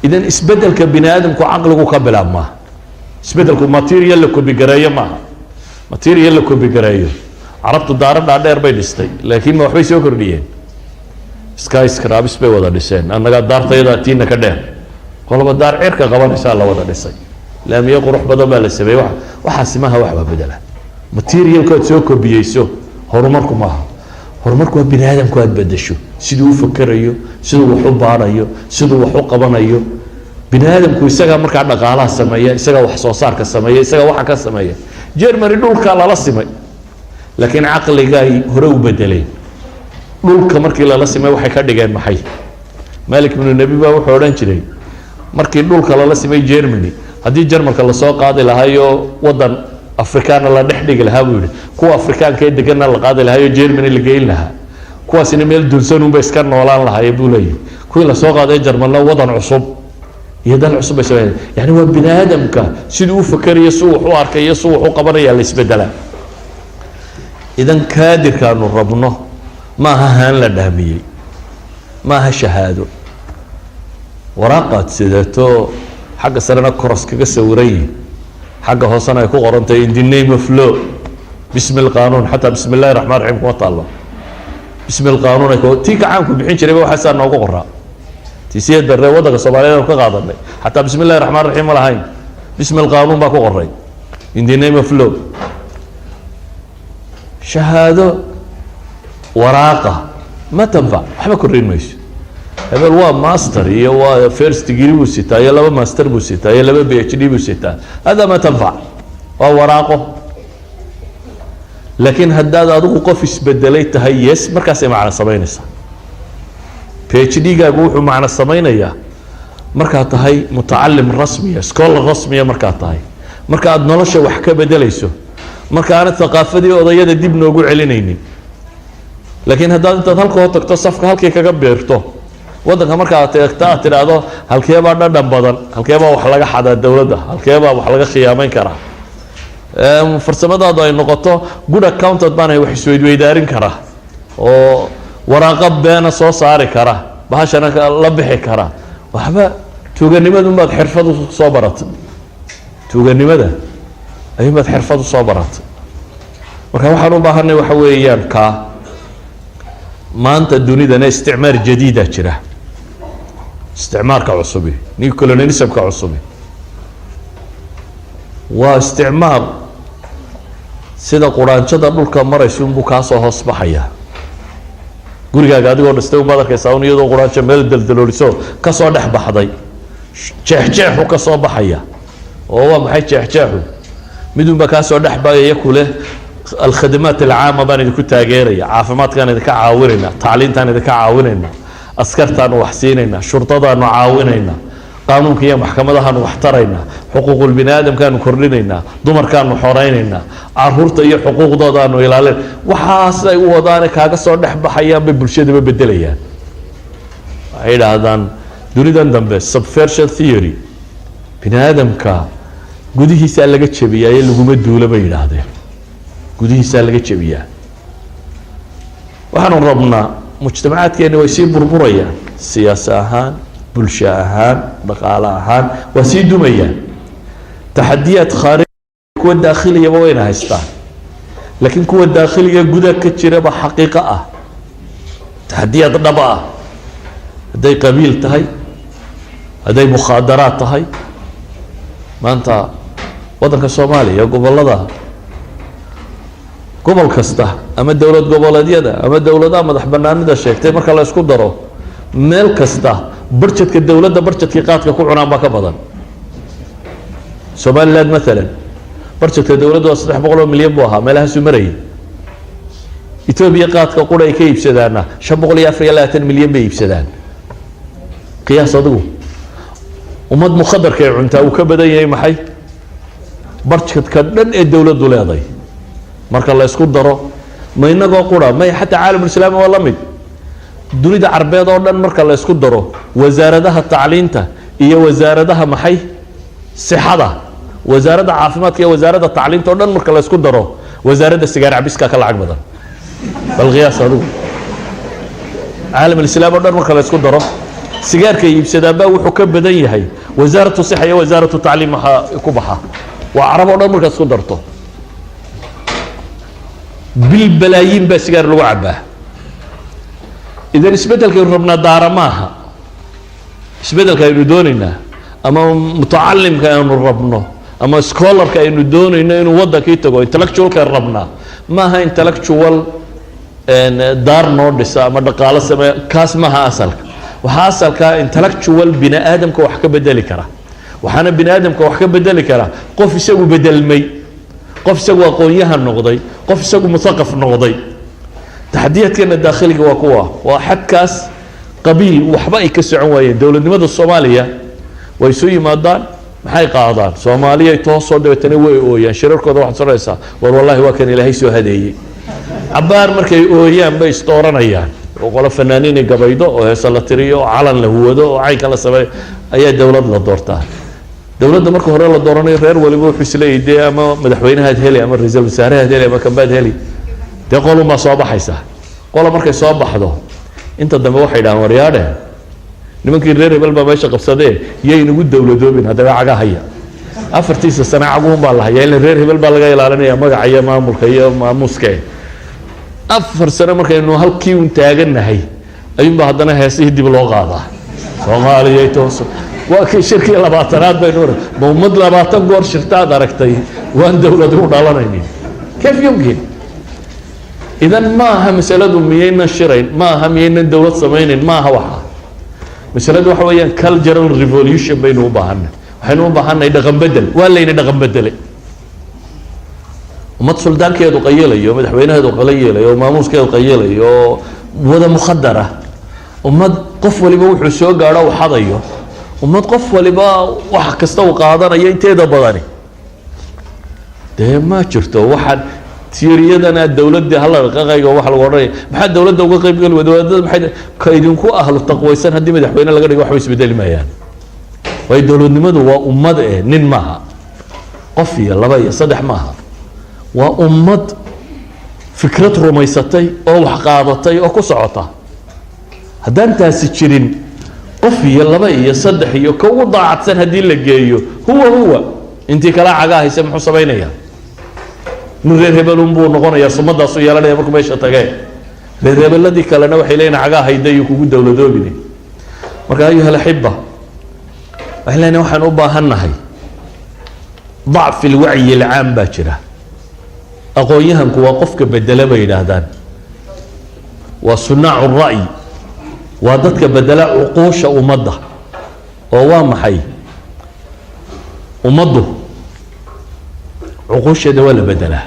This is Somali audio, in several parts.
Idan isbeddelka bini aadamku caqligu ka bilaabmaa. Isbeddelku material la copy gareeyo maaha, material la copy gareeyo. Carabtu daaro dhaadheer bay dhistay, laakiin ma waxbay soo kordhiyeen? Skyscrapers bay wada dhiseen. Annagaa daartayadaa tiina ka dheer, qolaba daar cirka qabanaysaa la wada dhisay, laamiyo qurux badan baa la sameeyey. Wa waxaasi maaha waxbaa bedela. Materialku aad soo kobiyeyso horumarku maaha. Horumarku waa bini aadamku aad bedesho, siduu u fakerayo, siduu wax u baarayo, siduu wax u qabanayo. Bini aadamku isagaa markaa dhaqaalaha sameeya, isagaa wax soo saarka sameeya, isagaa waxa ka sameeya. Germany dhulkaa lala simay, laakiin caqligaay hore u bedeleen. Dhulka markii lala simay waxay ka dhigeen maxay? Malik binu Nebi baa wuxuu odhan jiray, markii dhulka lala simay Germany, haddii Jarmalka lasoo qaadi lahaayo waddan Afrikaana la dhex dhigi lahaa, buu yihi, kuwa Afrikaanka ee deganna la qaadi lahaayo Germany la geyn lahaa, kuwaasina meel dunsanunba iska noolaan lahaye, buu leeyahy. Kuwii lasoo qaaday Jarmalna wadan cusub iyo dal cusub bay sameeyeen. Yani waa bini aadamka siduu u fakerayo, siduu wax u arkayo, siduu wax u qabanaya la isbedelaa. Idan kaadirkaanu rabno maaha haan la dhaamiyey, maaha shahaado waraaqaad sidato, xagga sarena cross kaga sawiran yihin, xagga hoosena ay ku qorantahay "In the name of law", bismi lqaanuun. Xataa bismi illahi raxmaan raxiim kuma taallo, bismi lqaanuun ay tii kacaanku bixin jirayba waxaasaa noogu qoraa. Tiisiyad barre waddanka Soomaaliyeed aanu ka qaadanay xataa bismi illahi raxmaan raxiim ma lahayn, bismi lqaanuun baa ku qoray, "In the name of law". Shahaado waraaqa ma tanfac, waxba kordhin mayso. Hebel waa master iyo waa first degree buu sitaa iyo laba master buu sitaa iyo laba PhD buu sitaa, hada ma tanfac, waa waraaqo. Laakiin haddaad adigu qof isbedelay tahay, yes, markaasay macno samaynaysaa. PhD gaagu wuxuu macno samaynayaa markaad tahay mutacalim rasmiya, scholar rasmiya markaad tahay, marka aad nolosha wax ka bedelayso, marka aanad thaqaafadii odayada dib noogu celinaynin. Laakiin haddaad intaad halka hoo tagto, safka halkii kaga biirto waddanka, markaad teegto aad tidhaahdo halkeebaa dhadhan badan, halkeebaa wax laga xadaa dowladda, halkeebaa wax laga khiyaamayn karaa, farsamadaadu ay noqoto good accountant baan wax isweydweydaarin karaa oo waraaqo beena soo saari kara, bahashana la bixi kara, waxba tuuganimadunbaad xirfad usoo baratay, tuuganimada ayuunbaad xirfad usoo baratay. Marka waxaan u baahanay waxa weeyaan kaa maanta dunidana isticmaar jadiida jira. Isticmaarka cusubi, new colonialismka cusubi, waa isticmaar sida quraanjada dhulka maraysa unbuu kaasoo hoos baxaya. Gurigaaga adigoo dhistay unbaad arkaysaa un iyadoo quraanjo meel daldalooliso kasoo dhex baxday, jeexjeexu ka soo baxaya. Oo waa maxay jeexjeexu? Midunbaa kaasoo dhex baxaya kuleh alkhadamaat alcaama baan idinku taageeraya, caafimaadkaan idinka caawinayna, tacliintaan idinka caawinayna, askartaanu wax siinayna, shurdadaanu caawinayna, qaanuunka iyo maxkamadahaanu wax taraynaa, xuquuqul bini aadamkaanu kordhinaynaa, dumarkaanu xoreynaynaa, caruurta iyo xuquuqdoodaanu ilaalin. Waxaas ay u wadaane kaaga soo dhex baxayaan bay bulshadaba bedelayaan. Waxay idhaahdaan dunidan dambe subversion theory, bini aadamka gudihiisaa laga jebiyaa ee laguma duulo, bay yidhaahdeen, gudihiisaa laga jebiyaa. Waxaanu rabnaa mujtamacaadkeeni way sii burburayaan, siyaasa ahaan, bulsho ahaan, dhaqaale ahaan waa sii dumayaan. Taxadiyaad khaarij, kuwa daakhiliyaba wayna haystaan, laakiin kuwa daakhiliga gudaha ka jiraba xaqiiqo ah, taxadiyaad dhaba ah, hadday qabiil tahay, hadday mukhaadaraad tahay. Maanta waddanka Soomaaliya gobollada, gobol kasta ama dowlad goboleedyada ama dowladaha madax banaanida sheegtay marka la isku daro, meel kasta budgetka dowladda budgetkii qaadka ku cunaan baa ka badan. Somaliland maalan budgetka dowladda waa 300 oo milyan buu ahaa, meelahaasuu marayay. Etoobiya qaadka qura ay ka iibsadaana 524 milyan bay iibsadaan. Qiyaas adigu, ummad mukhadarka ay cuntaa uu ka badan yahay maxay budgetka dhan ee dowladdu leedahay marka la isku daro. Ma inagoo qura? May, xataa caalamulislaami waa la mid. Dunida Carbeed oo dhan marka la isku daro wasaaradaha tacliinta iyo wasaaradaha maxay sixada, wasaaradda caafimaadka iyo wasaaradda tacliinta o dhan marka la isku daro, wasaaradda sigaar cabiska ka lacag badan. Bal qiyaas adigu, caalamulislaam o dhan marka la isku daro. Sigaarka iibsadaanbaa wuxuu ka badan yahay وزارة الصحة iyo وزارة التعليم. Waxaa ku baxa waa Carab oo dhan markaad isku darto. Bil balaayiin baa sigaar lagu cabaa. Idan isbeddelkaynu rabnaa daara maaha. Isbeddelka aynu doonaynaa ama mutacalimka aynu rabno ama scholarka aynu doonayno inuu waddankii tago, intellectualka rabnaa maaha intellectual daar noo dhisa ama dhaqaalo sameeya. Kaas maaha asalka. Waxaa asalka intellectual bini aadamka wax ka bedeli kara. Waxaana bini aadamka wax ka bedeli kara qof isagu bedelmay, qof isagu aqoon-yahan noqday, qof isagu muthaqaf noqday. Taxadiyaadkeena daakhiliga waa kuwa waa xadkaas qabiil waxba ay ka socon waayeen. Dowladnimada Soomaaliya way isu yimaadaan, maxay qaadaan? Soomaaliyay toosoo, dabeetana way ooyaan. Shirarkooda waxaad soranaysaa, "War wallahi waa kan Ilaahay soo hadeeyey." Cabaar markay ooyaan bay isdooranayaan oo qolo fanaaniinay gabaydo oo heese la tiriyo oo calan la huwado oo caynka la sameeyo ayaa dowlad la doortaa. Dowladda marka hore la dooranayo, reer waliba wuxuu isleeyahy dee ama madaxweynahaad heli ama ra-iisul wasaarahaad heli ama kambaad heli. Dee qolunbaa soo baxaysa. Qola markay soo baxdo, inta dambe waxay dhahaan, "Waryaadhe, nimankii reer hebel baa meesha qabsadee, yaynagu dowladoobin." Haddaba caga haya 4-tiisa sane caguhun baa la hayaa, ila reer hebel baa laga ilaalinaya magaca iyo maamulka iyo maamuuske. 4 sano markaynu halkii un taagannahay ayuunbaa haddana heesihii dib loo qaadaa, "Soomaaliyay tooso." Waa kii shirkii 20aad baynu. Ma ummad 20 goor shirtaad aragtay waan dowlad u dhalanaynin? كيف يمكن إذن? Ma aha masaladu miyaynan shirayn, ma aha miyaynan dowlad samaynayn, ma aha. Waxa masaladu waxa weeyaan cultural revolution baynu u baahanay. Waxaynu u baahanay dhaqan bedel. Waa layna dhaqan bedelay. Ummad suldaankeedu qayilayo, madaxweynaheedu qayilayo, maamuuskeedu qayilayo oo wada mukhadara, ummad qof waliba wuxuu soo gaadho u xadayo, ummad qof waliba wax kasta uu qaadanayo inteeda badani, dee ma jirto. Waxaan tiiriyadana dowladdii hala qaqayga waxa lagu odhanaya, maxaa dowladda uga qayb geli wada? Wadaadada maxay ka idinku ahlu taqwaysan? Haddii madaxweyne laga dhigo, waxba isbedeli maayaan, waayo dowladnimadu waa ummad eh, nin maaha, qof iyo laba iyo saddex maaha. Waa ummad fikrad rumaysatay oo wax qaadatay oo ku socota. Haddaan taasi jirin, qof iyo laba iyo saddex iyo ka ugu daacadsan haddii la geeyo, huwa huwa intii kala cagaa hayse muxuu samaynayaa? Nin reer hebelun buu noqonayaa, sumadaasu yeelanaya markuu meesha tagee. Reer hebeladii kalena waxay leeyihin, "Cagaa hayda iyo kugu dowladoobine." Marka أيها الأحبة, waxay leeyihin waxaan u baahan nahay ضعف الوعي العام baa jira. Aqoon-yahanku waa qofka bedela bay yidhaahdaan, waa صناع الرأي, waa dadka bedela cuquusha ummadda. Oo waa maxay? Ummaddu cuquusheeda waa la bedelaa,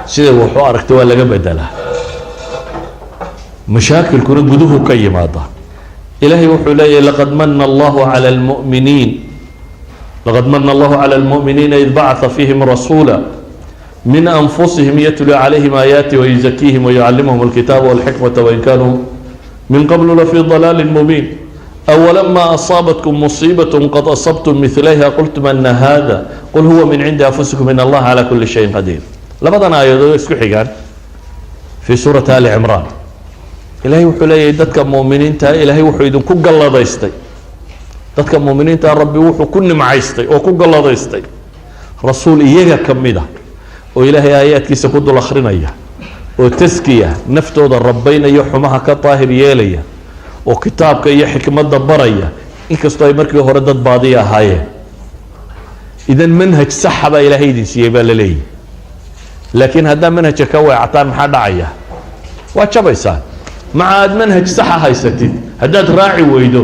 siday wax u aragta waa laga bedelaa. Mashaakilkuna guduhu ka yimaada. Ilaahay wuxuu leeyahy, لقد من الله على المؤمنين, لقد من الله على المؤمنين إذ بعث فيهم رسولا من أنفسهم يتلو عليهم آياته ويزكيهم ويعلمهم الكتاب والحكمة وإن كانوا من قبل لفي ضلال مبين. أولما أصابتكم مصيبة قد أصبتم مثليها قلتم أنى هذا قل هو من عند أنفسكم إن الله على كل شيء قدير. Labadan aayadood isku xigaan في سورة آل عمران. Ilaahay wuxuu leeyahay, dadka muuminiinta Ilaahay wuxuu idinku galladaystay, dadka muuminiinta Rabbi wuxuu ku nimcaystay oo ku galladaystay rasuul iyaga ka mid a oo Ilaahay aayaadkiisa ku dul akhrinaya oo taskiya naftooda rabaynaya, xumaha ka daahir yeelaya, oo kitaabka iyo xikmadda baraya, inkastoo ay markii hore dad baadiya ahaayeen. Idan manhaj saxa baa Ilaahay idin siiyey baa la leeyahy. Laakiin haddaa manhajka ka weecataan, maxaa dhacaya? Waa jabaysaan. Maca aad manhaj saxa haysatid, haddaad raaci weydo,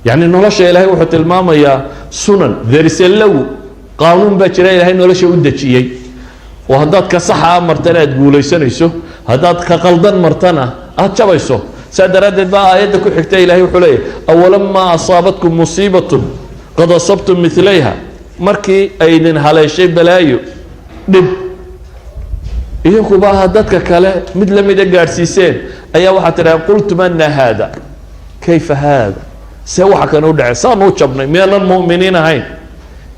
yacni nolosha Ilaahay wuxuu tilmaamayaa sunan, there is a law, qaanuun baa jira Ilaahay nolosha u dejiyey, oo haddaad ka saxa martana aad guulaysanayso, haddaad ka qaldan martana aad jabayso. Saa daraaddeed baa aayadda ku xigta Ilahay wuxuu leeyahy, أولما أصابتكم مصيبة قد أصبتم مثليها, markii ay idin haleeshay balaayo, dhib, idinkuba dadka kale mid lamida gaadhsiiseen, ayaa waxaad tidhaha, قلتم أنى هذا, كيف هذا, see waxa kan u dhacay, saanu u jabnay, miyaanan mu'miniin ahayn?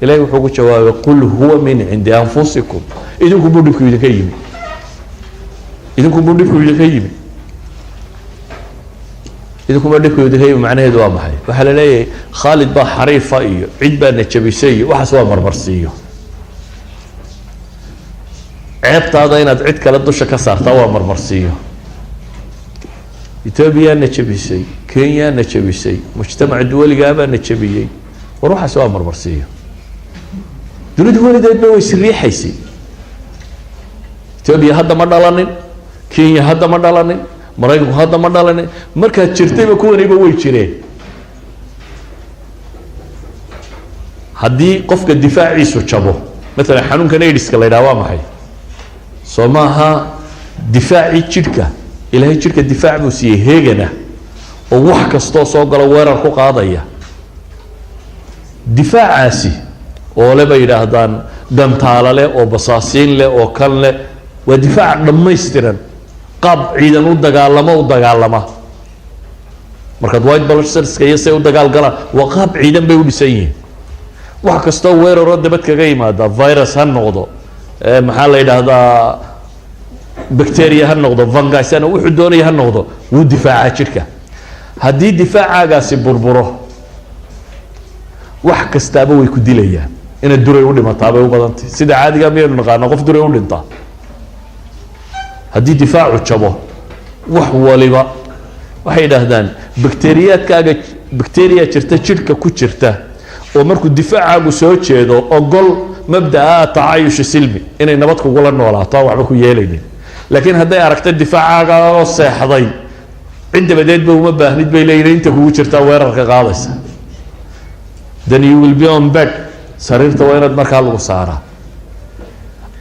Ilahay wuxuu ku jawaabay, قل هو من عند أنفسكم, idinku buu dhibku idinka yimi, idinku buu dhibku idinka yimi. Idinkuma dhibkooda ka yimi. Macnaheedu waa maxay? Waxaa la leeyahay Khaalid baa xariifa iyo cid baa na jabisay iyo waxaas waa marmarsiiyo. Ceebtaada inaad cid kale dusha ka saartaa waa marmarsiiyo. Etoobiyaa na jabisay, Kenyaa na jabisay, mujtamac duwaligaabaa na jabiyey. War waxaas waa marmarsiiyo. Dunidu weligeedba way isriixaysay. Etoobiya hadda ma dhalanin, Kenya hadda ma dhalanin, Maraykanku hadda ma dhalanin. Markaad jirtayba kuwaniba way jireen. Haddii qofka difaaciisu jabo, maalan xanuunkan AIDS-ka la yidhaha, waa maxay? Soo maaha difaacii jidhka? Ilaahay jidhka difaac buu siiyey heegana oo wax kastoo soo galo weerar ku qaadaya. Difaacaasi oo le bay yidhaahdaan gantaalo leh oo basaasiin leh oo kan leh, waa difaac dhammaystiran, qaab ciidan u dagaalamo u dagaalama. Markaad white blood cellska iyo say u dagaal galaan, waa qaab ciidan bay u dhisan yihiin. Wax kastoo weeraroo dabad kaga yimaada, virus ha noqdo, maxaa la yidhaahdaa, bacteria ha noqdo, fungus ha, wuxuu doonaya ha noqdo, wuu difaacaa jidhka. Haddii difaacagaasi burburo, wax kastaaba way ku dilayaan. Inaad duray u dhimataa bay u badantay. Sida caadiga miyaynu naqaana qof duray u dhintaa? Haddii difaacu jabo, wax waliba, waxay yidhaahdaan bakteriyaadkaaga, bacteria jirta jidhka ku jirta oo markuu difaacaagu soo jeedo ogol mabdaa tacaayush silmi, inay nabad kugula noolaato, aan waxba ku yeelaynin. Laakiin hadday aragto difaacaaga oo seexday, cid dabadeedba uma baahnid bay leeyihin, inta kugu jirtaa weerarka qaadaysa. Then you will be on bed. Sariirta waa inaad markaa lagu saaraa.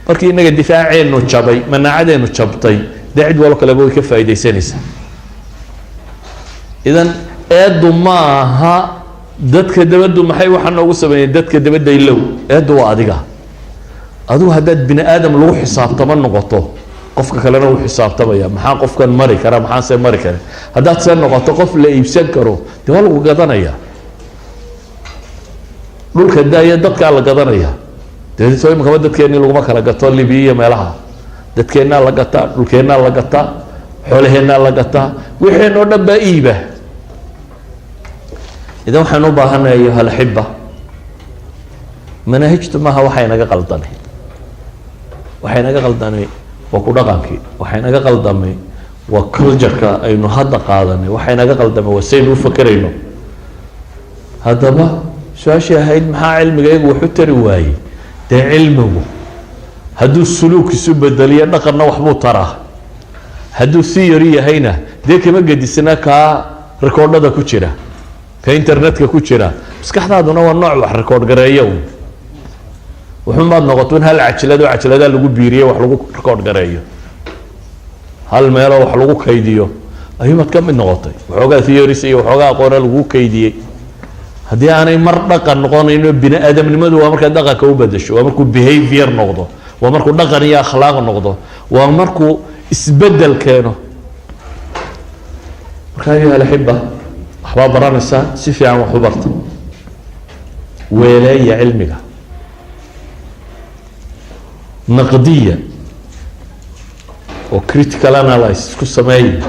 Markii innaga difaaceenu jabay, manaacadeenu jabtay, dee cid walo kaleba way ka faaidaysanaysaa. Idan eeddu ma aha dadka dabaddu maxay waxaa noogu sameeyeen. Dadka dabadda ilow, eeddu waa adiga. Adigu haddaad bini aadam lagu xisaabtamo noqoto, qofka kalena uu xisaabtamaya: maxaa qofkan mari kara, maxaanse mari karin? Haddaad see noqoto qof la iibsan karo, dee waa lagu gadanaya. Dhulka daaya, dadkaa la gadanaya. Dee soo imikaba dadkeennii laguma kala gato Libiya iyo meelaha? Dadkeennaa la gataa, dhulkeennaa la gataa, xoolaheennaa la gataa, wixeen oo dhan baa iiba. Idan waxaan u baahanay, ayuha alaxiba, manaahijtu maaha waxay naga qaldamay. Waxay naga qaldamay waa ku dhaqankii. Waxay naga qaldamay waa cultureka aynu hadda qaadanay. Waxay naga qaldamay waa saynu u fakerayno. Haddaba su-aashii ahayd maxaa cilmiga iyagu wax u tari waayey? Dee cilmigu hadduu suluuk isu bedeliyo dhaqanna, waxbuu taraa. Hadduu theory yahayna, dee kama gedisna kaa rikoodhada ku jira, ka internetka ku jira. Maskaxdaaduna waa nooc wax record gareeya un. Wuxuunbaad noqoto in hal cajlado, cajladaa lagu biiriye, wax lagu record gareeyo, hal meeloo wax lagu kaydiyo ayuumaad ka mid noqotay. Waxoogaa theories iyo waxoogaa aqoona lagu kaydiyey, haddii aanay mar dhaqan noqonayno. Bini aadamnimadu waa markaad dhaqanka u bedesho, waa markuu behavior noqdo, waa markuu dhaqan iyo akhlaaq noqdo, waa markuu isbedel keeno. Marka, ayuha alaxiba, waxbaa baranaysaa, si fiican wax u barta, weeleeya cilmiga, naqdiya oo critical analysis ku sameeya,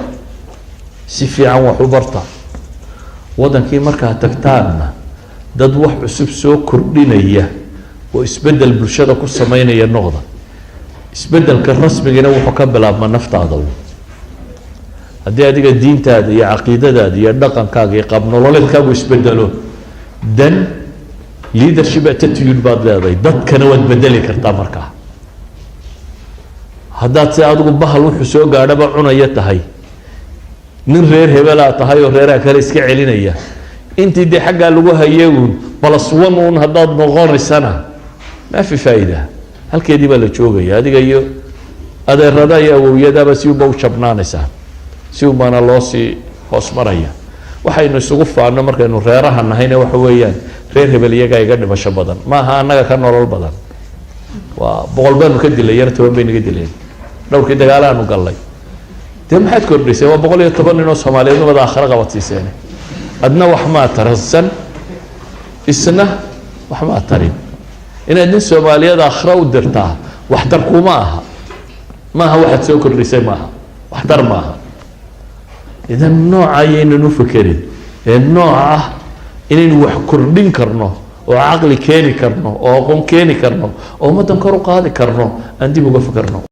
si fiican wax u barta. Waddankii markaad tagtaanna, dad wax cusub soo kordhinaya oo isbeddel bulshada ku sameynaya noqda. Isbeddelka rasmigina wuxuu ka bilaabmaa naftaada. Haddii adiga diintaada iyo caqiidadaada iyo dhaqankaaga iyo qaab nololeedkaagu isbedelo, then leadership attitude baad leedahay, dadkana waad bedeli kartaa. Markaa haddaad si adigu bahal wuxuu soo gaadhaba cunaya tahay, nin reer hebelaa tahay oo reeraha kale iska celinaya, intii dee xaggaa lagu hayay uun plus one uun haddaad noqonaysana, maa fi faa'ida. Halkeedii baa la joogaya. Adiga iyo adeerada iyo awowyadaaba si unba u jabnaanaysaa, si unbaana loo sii hoos maraya. Waxaynu isugu faano markaynu reeraha nahayna waxa weeyaan reer hebel iyagaa iga dhimasho badan, maaha annaga ka nolol badan. Waa 100 baanu ka dilay, iyana 10 bay naga dileen dhowrkii dagaalaanu gallay. Dee maxaad kordhisay? Waa 110 nin oo Soomaaliyeed umada aakhiro qabadsiiseen. Adna wax maa taransan, isna wax maa tarin. Inaad nin Soomaaliyeed aakhiro u dirtaa waxtar kuma aha, maaha waxaad soo kordhisay, maaha waxtar maaha. Idan nooca ayaynan u fekerin ee nooca ah inaynu wax kordhin karno oo caqli keeni karno oo aqoon keeni karno oo ummaddan kor u qaadi karno, aan dib uga fekerno.